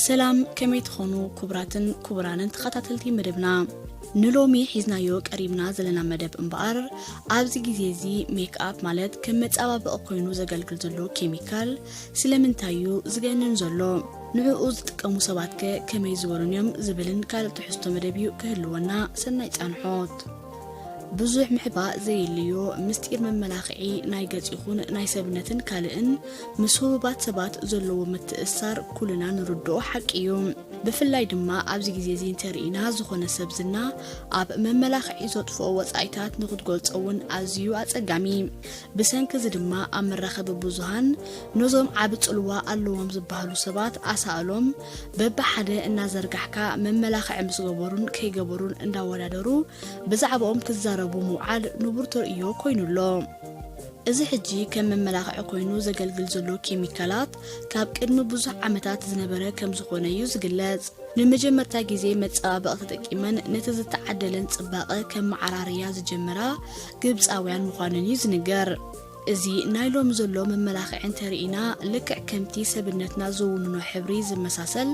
ሰላም፣ ከመይ ትኾኑ ክቡራትን ክቡራንን ተኸታተልቲ መደብና? ንሎሚ ሒዝናዮ ቀሪብና ዘለና መደብ እምበኣር፣ ኣብዚ ግዜ እዚ ሜክኣፕ ማለት ከም መጸባበቒ ኮይኑ ዘገልግል ዘሎ ኬሚካል ስለምንታይ እዩ ዝገንን ዘሎ? ንዕኡ ዝጥቀሙ ሰባትከ ከመይ ዝበሉን እዮም? ዝብልን ካልእ ትሕዝቶ መደብ እዩ ክህልወና። ሰናይ ጻንሖት። ብዙሕ ምሕባእ ዘየድልዮ ምስጢር መመላኽዒ ናይ ገጽ ይኹን ናይ ሰብነትን ካልእን ምስ ህቡባት ሰባት ዘለዎ ምትእስሳር ኩልና ንርድኦ ሓቂ እዩ። ብፍላይ ድማ ኣብዚ ግዜ እዚ እንተርኢና ዝኾነ ሰብ ዝና ኣብ መመላኽዒ ዘጥፍኦ ወጻኢታት ንኽትገልጾ እውን ኣዝዩ ኣጸጋሚ። ብሰንኪ እዚ ድማ ኣብ መራኸቢ ብዙሃን ነዞም ዓቢ ጽልዋ ኣለዎም ዝበሃሉ ሰባት ኣሳእሎም በብሓደ እናዘርጋሕካ መመላኽዒ ምስ ገበሩን ከይገበሩን እንዳወዳደሩ ብዛዕባኦም ክዛረቡ ምውዓል ንቡር ተርእዮ ኮይኑ ኣሎ። እዚ ሕጂ ከም መመላኽዒ ኮይኑ ዘገልግል ዘሎ ኬሚካላት ካብ ቅድሚ ብዙሕ ዓመታት ዝነበረ ከም ዝኾነ እዩ ዝግለጽ። ንመጀመርታ ግዜ መጸባበቒ ተጠቂመን ነቲ ዝተዓደለን ጽባቐ ከም መዓራርያ ዝጀመራ ግብጻውያን ምዃነን እዩ ዝንገር። እዚ ናይ ሎሚ ዘሎ መመላኽዒ እንተርኢና፣ ልክዕ ከምቲ ሰብነትና ዝውንኖ ሕብሪ ዝመሳሰል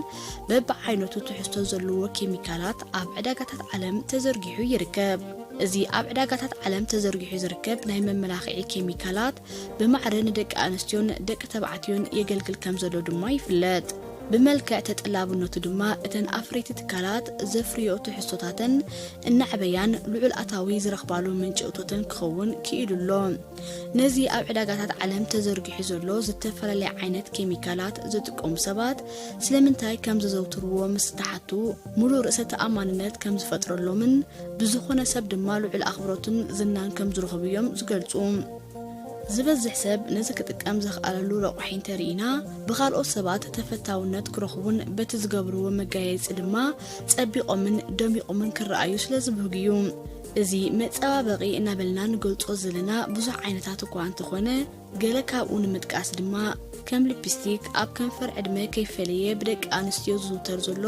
በብዓይነቱ ትሕዝቶ ዘለዎ ኬሚካላት ኣብ ዕዳጋታት ዓለም ተዘርጊሑ ይርከብ። እዚ ኣብ ዕዳጋታት ዓለም ተዘርጊሑ ዝርከብ ናይ መመላኽዒ ኬሚካላት ብማዕረ ንደቂ ኣንስትዮን ደቂ ተባዕትዮን የገልግል ከም ዘሎ ድማ ይፍለጥ። ብመልክዕ ተጠላብነቱ ድማ እተን ኣፍረይቲ ትካላት ዘፍርዮ ትሕዝቶታተን እናዕበያን ልዑል ኣታዊ ዝረኽባሉ ምንጪ እቶተን ክኸውን ክኢሉ ኣሎ። ነዚ ኣብ ዕዳጋታት ዓለም ተዘርጊሑ ዘሎ ዝተፈላለየ ዓይነት ኬሚካላት ዝጥቀሙ ሰባት ስለምንታይ ከም ዘዘውትርዎ ምስ ተሓቱ፣ ሙሉእ ርእሰ ተኣማንነት ከም ዝፈጥረሎምን ብዝኾነ ሰብ ድማ ልዑል ኣኽብሮትን ዝናን ከም ዝረኽቡ እዮም ዝገልጹ። ዝበዝሕ ሰብ ነዚ ክጥቀም ዘኽኣለሉ ረቑሒ እንተርኢና፣ ብኻልኦት ሰባት ተፈታውነት ክረኽቡን በቲ ዝገብርዎ መጋየጺ ድማ ጸቢቖምን ደሚቖምን ክረኣዩ ስለ ዝብህግ እዩ። እዚ መጸባበቒ እናበልና ንገልጾ ዘለና ብዙሕ ዓይነታት እኳ እንተኾነ፣ ገለ ካብኡ ንምጥቃስ ድማ ከም ሊፕስቲክ፣ ኣብ ከንፈር ዕድመ ከይፈለየ ብደቂ ኣንስትዮ ዝዝውተር ዘሎ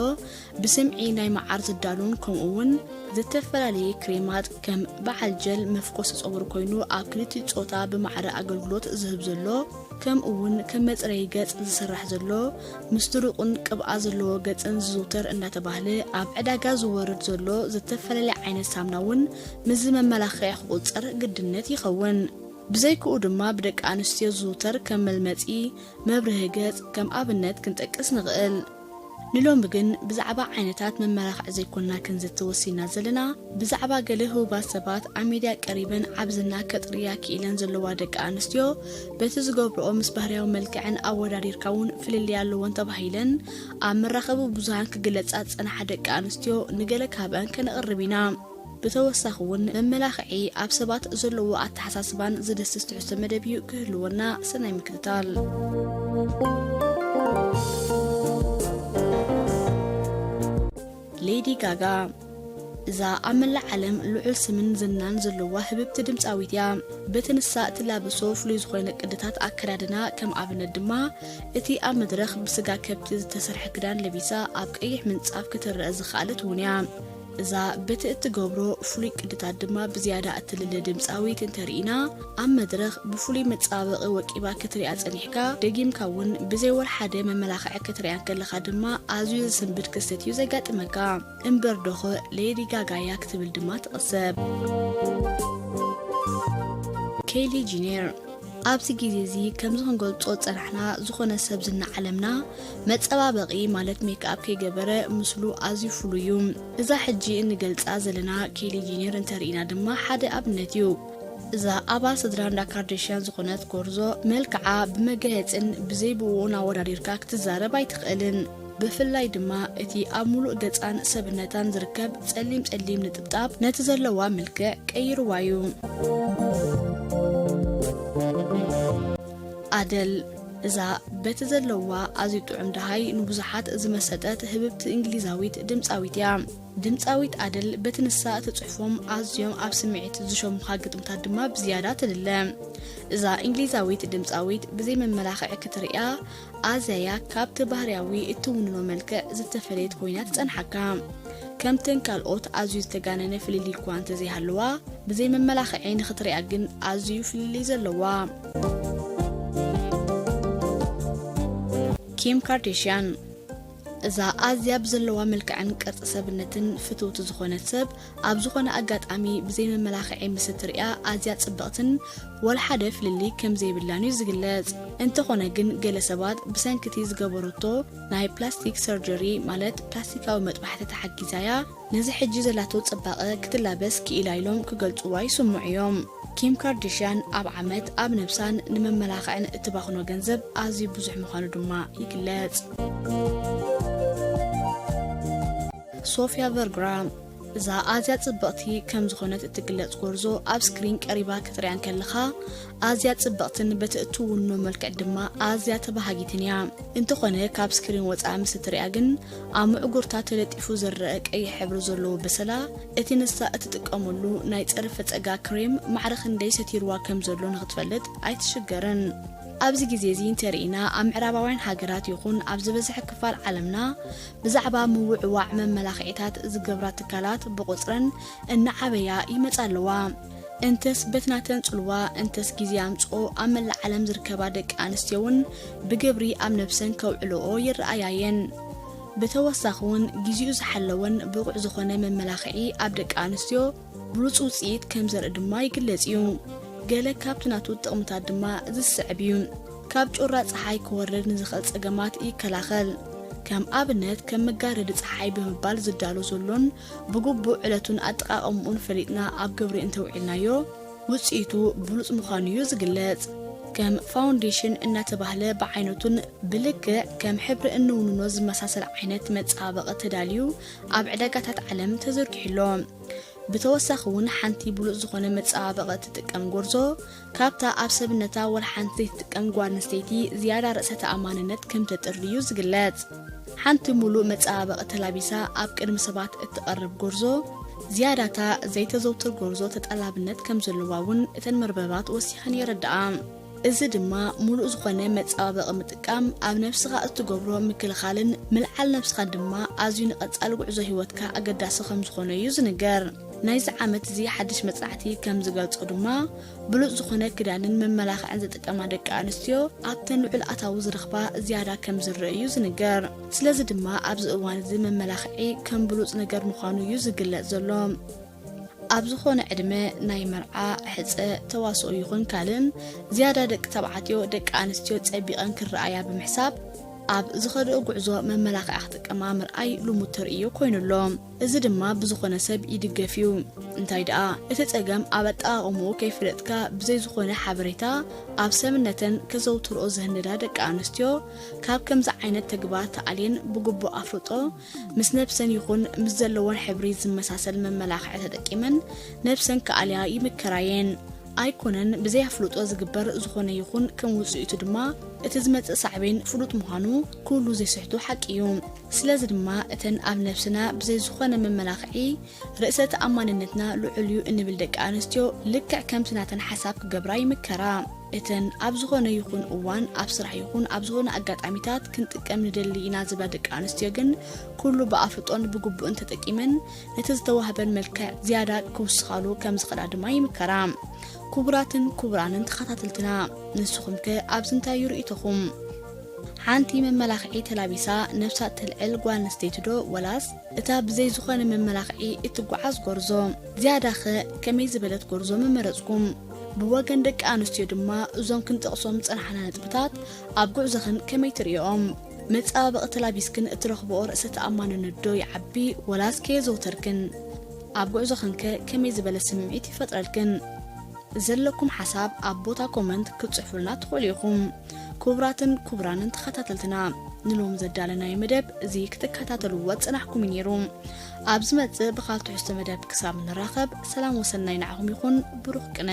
ብስምዒ ናይ መዓር ዝዳሎን ከምኡ እውን ዝተፈላለየ ክሬማት ከም በዓል ጀል መፍኮሲ ጸጉሪ ኮይኑ ኣብ ክልቲኡ ጾታ ብማዕረ ኣገልግሎት ዝህብ ዘሎ ከምኡ እውን ከም መጽረዪ ገጽ ዝስራሕ ዘሎ ምስ ድሩቕን ቅብኣ ዘለዎ ገጽን ዝዝውተር እንዳተባህለ ኣብ ዕዳጋ ዝወርድ ዘሎ ዝተፈላለየ ዓይነት ሳምና እውን ምስዚ መመላኽዒ ክቑጸር ግድነት ይኸውን። ብዘይክኡ ድማ ብደቂ ኣንስትዮ ዝዝውተር ከም መልመጺ፣ መብርሂ ገጽ ከም ኣብነት ክንጠቅስ ንኽእል። ንሎሚ ግን ብዛዕባ ዓይነታት መመላኽዒ ዘይኮንና ክንዝቲ ወሲና ዘለና፣ ብዛዕባ ገለ ህቡባት ሰባት ኣብ ሚድያ ቀሪበን ዓቢ ዝና ከጥርያ ክኢለን ዘለዋ ደቂ ኣንስትዮ በቲ ዝገብርኦ ምስ ባህርያዊ መልክዐን ኣወዳዲርካ እውን ፍልልይ ኣለወን ተባሂለን ኣብ መራኸቢ ብዙሃን ክግለጻ ዝጸንሓ ደቂ ኣንስትዮ ንገለ ካብአን ከነቕርብ ኢና። ብተወሳኺ እውን መመላኽዒ ኣብ ሰባት ዘለዎ ኣተሓሳስባን ዝድስስ ትሕዝቶ መደብ እዩ ክህልወና። ሰናይ ምክትታል። ሌዲ ጋጋ እዛ ኣብ መላእ ዓለም ልዑል ስምን ዝናን ዘለዋ ህብብቲ ድምጻዊት እያ። በቲ ንሳ እትላበሶ ፍሉይ ዝኾነ ቅድታት ኣከዳድና ከም ኣብነት ድማ እቲ ኣብ መድረኽ ብስጋ ከብቲ ዝተሰርሐ ክዳን ለቢሳ ኣብ ቀይሕ ምንጻፍ ክትረአ ዝኸኣለት እውን እያ። እዛ በቲ እትገብሮ ፍሉይ ቅድታት ድማ ብዝያዳ እትልለ ድምጻዊት እንተርኢና፣ ኣብ መድረኽ ብፍሉይ መጻባበቒ ወቂባ ክትሪኣ ጸኒሕካ፣ ደጊምካ እውን ብዘይ ወላ ሓደ መመላኽዒ ክትሪኣ እንከለኻ ድማ ኣዝዩ ዝስንብድ ክስተት እዩ ዘጋጥመካ። እምበር ዶኸ ሌዲ ጋጋ እያ ክትብል ድማ ትቕሰብ። ኬሊ ጂነር ኣብዚ ግዜ እዚ ከምዚ ክንገልጾ ዝጸናሕና ዝኾነ ሰብ ዝና ዓለምና መጸባበቒ ማለት ሜክኣፕ ከይገበረ ምስሉ ኣዝዩ ፍሉይ እዩ። እዛ ሕጂ እንገልጻ ዘለና ኬሊ ጂነር እንተርኢና ድማ ሓደ ኣብነት እዩ። እዛ ኣባል ስድራ እንዳ ካርደሽያን ዝኾነት ጎርዞ መልክዓ ብመጋየጽን ብዘይ ብእኡን ኣወዳዲርካ ክትዛረብ ኣይትኽእልን። ብፍላይ ድማ እቲ ኣብ ሙሉእ ገጻን ሰብነታን ዝርከብ ጸሊም ጸሊም ንጥብጣብ ነቲ ዘለዋ መልክዕ ቀይርዋ እዩ። ኣደል እዛ በቲ ዘለዋ ኣዝዩ ጥዑም ደሃይ ንብዙሓት ዝመሰጠት ህብብቲ እንግሊዛዊት ድምጻዊት እያ። ድምጻዊት ኣደል በቲ ንሳ እትጽሕፎም ኣዝዮም ኣብ ስምዒት ዝሸሙኻ ግጥምታት ድማ ብዝያዳ ትልለ። እዛ እንግሊዛዊት ድምጻዊት ብዘይ መመላኽዒ ክትርእያ ኣዝያ እያ ካብቲ ባህርያዊ እትውንኖ መልክዕ ዝተፈለየት ኮይና ትጸንሓካ። ከምተን ካልኦት ኣዝዩ ዝተጋነነ ፍልልይ እኳ እንተዘይሃለዋ፣ ብዘይ መመላኽዒ ንኽትርእያ ግን ኣዝዩ ፍልልይ ዘለዋ። ኪም ካርዴሽያን እዛ ኣዝያ ብዘለዋ መልክዕን ቅርጺ ሰብነትን ፍትውቲ ዝኾነት ሰብ፣ ኣብ ዝኾነ ኣጋጣሚ ብዘይ መመላኽዒ ምስ እትርእያ ኣዝያ ጽብቕትን ወላ ሓደ ፍልልይ ከም ዘይብላን እዩ ዝግለጽ። እንተኾነ ግን፣ ገለ ሰባት ብሰንኪ እቲ ዝገበረቶ ናይ ፕላስቲክ ሰርጀሪ፣ ማለት ፕላስቲካዊ መጥባሕቲ፣ ተሓጊዛ'ያ ነዚ ሕጂ ዘላቶ ጽባቐ ክትላበስ ክኢላ ኢሎም ክገልጽዋ ይስምዑ እዮም። ኪም ካርዳሽያን ኣብ ዓመት ኣብ ነብሳን ንመመላኽዕን እትባኽኖ ገንዘብ ኣዝዩ ብዙሕ ምዃኑ ድማ ይግለጽ። ሶፊያ ቨርግራ፣ እዛ ኣዝያ ጽብቕቲ ከም ዝኾነት እትግለጽ ጎርዞ ኣብ ስክሪን ቀሪባ ክትሪኣ እንከለኻ፣ ኣዝያ ጽብቕትን በቲ እትውኖ መልክዕ ድማ ኣዝያ ተባሃጊትን እያ። እንተኾነ፣ ካብ ስክሪን ወጻኢ ምስ እትሪኣ ግን፣ ኣብ ምዕጉርታ ተለጢፉ ዝረአ ቀይሕ ሕብሪ ዘለዎ በሰላ፣ እቲ ንሳ እትጥቀመሉ ናይ ጸረ ፈጸጋ ክሬም ማዕረ ክንደይ ሰቲርዋ ከም ዘሎ ንኽትፈልጥ ኣይትሽገርን። ኣብዚ ግዜ እዚ እንተርኢና፣ ኣብ ምዕራባውያን ሃገራት ይኹን ኣብ ዝበዝሐ ክፋል ዓለምና፣ ብዛዕባ ምውዕዋዕ መመላኽዒታት ዝገብራ ትካላት ብቑጽረን እናዓበያ ይመጻ ኣለዋ። እንተስ በቲ ናተን ጽልዋ፣ እንተስ ግዜ ኣምጽኦ ኣብ መላእ ዓለም ዝርከባ ደቂ ኣንስትዮ እውን ብግብሪ ኣብ ነብሰን ከውዕልኦ ይረኣያ እየን። ብተወሳኺ እውን፣ ግዜኡ ዝሓለወን ብቑዕ ዝኾነ መመላኽዒ ኣብ ደቂ ኣንስትዮ ብሉጽ ውጽኢት ከም ዘርኢ ድማ ይግለጽ እዩ። ገለ ካብቲ ናቱ ጥቕምታት ድማ ዝስዕብ እዩ። ካብ ጩራ ጸሓይ ክወርድ ንዝኽእል ጸገማት ይከላኸል። ከም ኣብነት፣ ከም መጋረዲ ጸሓይ ብምባል ዝዳሎ ዘሎን ብግቡእ ዕለቱን ኣጠቓቕምኡን ፈሊጥና ኣብ ግብሪ እንተውዒልናዮ፣ ውጽኢቱ ብሉጽ ምዃኑ እዩ ዝግለጽ። ከም ፋውንዴሽን እናተባህለ ብዓይነቱን ብልክዕ ከም ሕብሪ እንውንኖ ዝመሳሰል ዓይነት መጸባበቒ ተዳልዩ ኣብ ዕዳጋታት ዓለም ተዘርጊሑ ኣሎ። ብተወሳኺ እውን፣ ሓንቲ ብሉጽ ዝኾነ መጸባበቒ እትጥቀም ጎርዞ፣ ካብታ ኣብ ሰብነታ ወላ ሓንቲ ዘይትጥቀም ጓል ኣንስተይቲ ዝያዳ ርእሰ ተኣማንነት ከም ተጥሪ እዩ ዝግለጽ። ሓንቲ ሙሉእ መጸባበቒ ተላቢሳ ኣብ ቅድሚ ሰባት እትቐርብ ጎርዞ፣ ዝያዳታ ዘይተዘውትር ጎርዞ ተጠላብነት ከም ዘለዋ እውን እተን መርበባት ወሲኸን የረድኣ። እዚ ድማ፣ ሙሉእ ዝኾነ መጸባበቒ ምጥቃም ኣብ ነብስኻ እትገብሮ ምክልኻልን ምልዓል ነብስኻን ድማ፣ ኣዝዩ ንቐጻሊ ጉዕዞ ህይወትካ ኣገዳሲ ከም ዝኾነ እዩ ዝንገር። ናይዚ ዓመት እዚ ሓድሽ መጽናዕቲ ከም ዝገልጾ ድማ፣ ብሉጽ ዝኾነ ክዳንን መመላኽዕን ዝጥቀማ ደቂ ኣንስትዮ፣ ኣብተን ልዑል ኣታዊ ዝረኽባ ዝያዳ ከም ዝረአ እዩ ዝንገር። ስለዚ ድማ፣ ኣብዚ እዋን እዚ መመላኽዒ ከም ብሉጽ ነገር ምዃኑ እዩ ዝግለጽ ዘሎ። ኣብ ዝኾነ ዕድመ፣ ናይ መርዓ፣ ሕጸ፣ ተዋስኦ ይኹን ካልእን፣ ዝያዳ ደቂ ተባዕትዮ ደቂ ኣንስትዮ ጸቢቐን ክረኣያ ብምሕሳብ፣ ኣብ ዝኸድኦ ጉዕዞ መመላኽዒ ክጥቀማ ምርኣይ ልሙድ ተርእዮ ኮይኑ ኣሎ። እዚ ድማ ብዝኾነ ሰብ ይድገፍ እዩ። እንታይ ደኣ፣ እቲ ጸገም ኣብ ኣጠቓቕምኡ ከይፈለጥካ፣ ብዘይ ዝኾነ ሓበሬታ ኣብ ሰብነተን ከዘውትርኦ ዝህንዳ ደቂ ኣንስትዮ፣ ካብ ከምዚ ዓይነት ተግባር ተኣልየን ብግቡእ ኣፍልጦ ምስ ነብሰን ይኹን ምስ ዘለወን ሕብሪ ዝመሳሰል መመላኽዒ ተጠቂመን ነብሰን ክኣልያ ይምከራ እየን። ኣይኮነን ብዘይ ኣፍልጦ ዝግበር ዝኾነ ይኹን ከም ውጽኢቱ ድማ እቲ ዝመጽእ ሳዕቤን ፍሉጥ ምዃኑ ኩሉ ዘይስሕቶ ሓቂ እዩ። ስለዚ ድማ እተን ኣብ ነብስና ብዘይ ዝኾነ መመላኽዒ ርእሰ ተኣማንነትና ልዑል እዩ እንብል ደቂ ኣንስትዮ ልክዕ ከምቲ ናተን ሓሳብ ክገብራ ይምከራ። እተን ኣብ ዝኾነ ይኹን እዋን ኣብ ስራሕ ይኹን ኣብ ዝኾነ ኣጋጣሚታት ክንጥቀም ንደሊ ኢና ዝብላ ደቂ ኣንስትዮ ግን ኩሉ ብኣፍልጦን ብግቡእን ተጠቂመን ነቲ ዝተዋህበን መልክዕ ዝያዳ ክውስኻሉ ከም ዝኽእላ ድማ ይምከራ። ክቡራትን ክቡራንን ተኸታተልትና፣ ንስኹም ከ ኣብዚ እንታይ እዩ ርእይቶኹም? ሓንቲ መመላኽዒ ተላቢሳ ነብሳ እተልዕል ጓል ኣንስተይቲ ዶ ወላስ እታ ብዘይ ዝኾነ መመላኽዒ እትጓዓዝ ጎርዞ? ዝያዳኸ ከመይ ዝበለት ጎርዞ ምመረጽኩም? ብወገን ደቂ ኣንስትዮ ድማ እዞም ክንጠቕሶም ዝጸናሕና ነጥብታት ኣብ ጉዕዞኽን ከመይ ትርእዮም? መጸባበቒ ተላቢስክን እትረኽብኦ ርእሰ ተኣማንነት ዶ ይዓቢ ወላስ ከየዘውተርክን? ኣብ ጉዕዞኽንከ ከመይ ዝበለ ስምዒት ይፈጥረልክን? ዘለኩም ሓሳብ ኣብ ቦታ ኮመንት ክትጽሕፉልና ትኽእሉ ኢኹም። ክቡራትን ክቡራንን ተኸታተልትና፣ ንሎም ዘዳለናዮ መደብ እዚ ክትከታተልዎ ዝጸናሕኩም እዩ ነይሩ። ኣብ ዝመጽእ ብኻልእ ትሕዝቶ መደብ ክሳብ ንራኸብ፣ ሰላም ወሰናይ ንዓኹም ይኹን። ብሩኽ ቅነ።